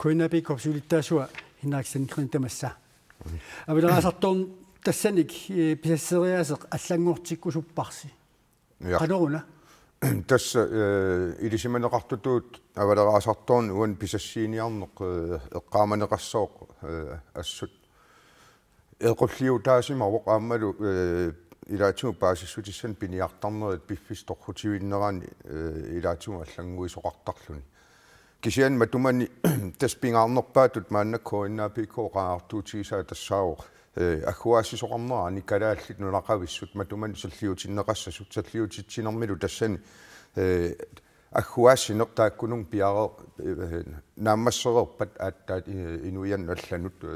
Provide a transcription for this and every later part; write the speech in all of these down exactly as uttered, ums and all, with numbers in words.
K N A P K-p siulittaasua Henrik Sandgreen tamassa. Avaleraasartoorn- tassanik, eh, pisasseriaaseq allanngortikkusupparsi. Ja. Qanoruna? Tassa, eh, ilisimaneqartutut avaleraasartoorn uani pisassiiniarneq, eh, eqqaamaneqassooq, eh, assut. Equlliutaasimavoq aammalu, eh, ilaatigut paasissutissanik piniartarnerit piffissaq torrutivinnerani, eh, ilaatigut allannguisoqartarluni. Kisianni matumani tassa pingaarnerpaatut maanna K N A P K oqariartuutigisaa tassaavoq, eh, agguaassisoqarnerani kalaallit nunaqavissut matumani salliutinneqassasut salliutitsinermilu tassani, eh, agguaassineq taakkununnga piare-, eh, naammassereerpat aatsaat, eh, inuiannut allanut, eh,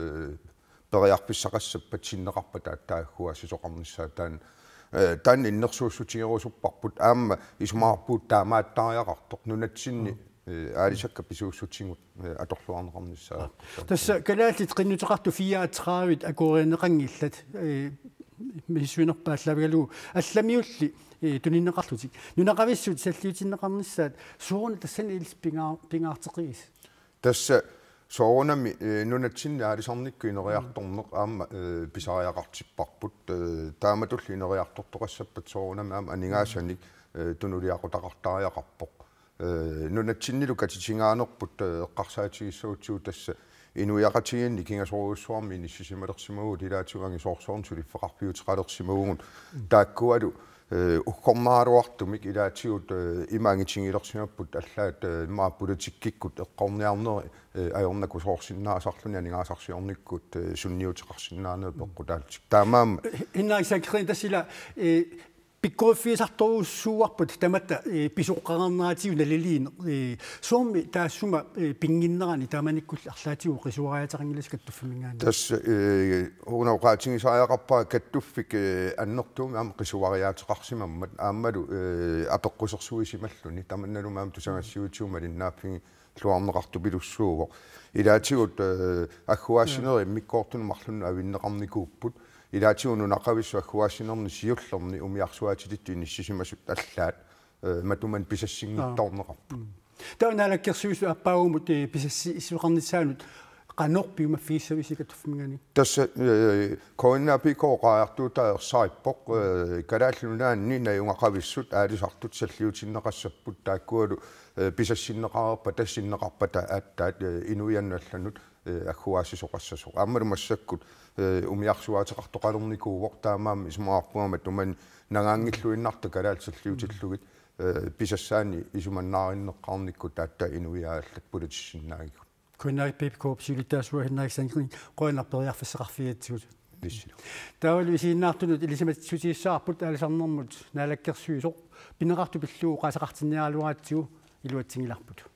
periarfissaqassappat sinneqarpat aatsaat agguaassisoqarnissaa taanna, eh, taanna innersuussutigerusupparput aamma isumaqarpugut taamaattariaqartoq nunatsinni, eh, aalisakkat pisuussutigut, eh, atorluarneqarnissaa. Tassa kalaallit qinnuteqartut fireogtredive akuerineqanngillat, eh, misissuinerpaallaavigalugu allamiulli, eh, tunineqarlutik. Nunaqavissut salliutinneqarnissaat sooruna tassani ilissi pingaa-, pingaarteqigisi? Tassa soorunami, eh, nunatsinni aalisarnikkut ineriartorneq aamma, eh, pisariaqartipparput, eh, taamatulli ineriartortoqassappat soorunami aamma aningaasanik, eh, tunuliaqutaqartariaqarpoq. Eh, nunatsinnilu katitingaanerput, eh, eqqarsaatigissagutsigu tassa inuiaqatigiinni kingasorujussuarmi inissisimalersimavugut ilaatigut angisoorsuarnik suliffeqarfiuteqalersimavugut taakkualu, eh, uggornaraluartumik ilaatigut, eh, ima angitigilersimapput allaat, eh, immaqa politikkikkut eqqorniarneri, eh, ajornakusoorsinnaasarluni aningaasarsiornikkut, eh, sunniuteqarsinnaaneq peqqutaallutik. Taamaammat Henrik Sandgreen tassa ila, eh, pikkoriffigisartorujussuuarput tamatta, eh, pisoqqaarneratigut naliliineq, eh, soormi taassuma, eh, pinnginnerani taamanikkulli arlaatigut qisuariaateqanngilasi kattuffimminngaanniit? Tassa, eh, una oqaatigisariaqarpara kattuffik, eh, annertuumik aamma qisuariaateqarsimammat aammalu, eh, apeqqusersuisimalluni tamannalumi aamma tusagassiuitigut malinnaaffigiluarneqartupilussuuvoq. Ilaatigut, eh, agguaassinerit immikkoortunut marlunnut avinneqarnikuupput. Ilaatigut nunaqavissut agguaassinerni siullerni umiarsuaatilittut inissisimasut allaat, eh, matumani pisassinngitsoorneqarput. Taava Naalakkersuisut aappaagumut, eh, pisassisoqarnissaanut qanoq piumaffigissavisi kattuffimminngaanniit? Tassa, eh, K N A P K oqariartuutaa ersarippoq, eh, Kalaallit Nunaanni najugaqavissut aalisartut salliutinneqassapput taakkualu, eh, pisassinneqareerpata sinneqarpata aatsaat, eh, inuiannut allanut, eh, agguaassisoqassasoq. Aammalu massakkut, eh, umiarsuaateqartoqalernikuuvoq taamaammat isumaqarpunga matumani nangaanngilluinnartoq kalaallit salliutillugit, eh, pisassaanni isumannaarinneqqaarnikkut aatsaat inuiaat allat politissinnaagigut. K N A P K-p siulittaasua Henrik Sandgreen, qujanaq periarfissaqarfigigatsigut. Issilu. Taavalu isiginnaartunut ilisimassutigissavarput aalisarnermut naalakkersuisoq pineqartoq pillugu oqaaseqartinniaraluaratsigu iluatsinngilarput.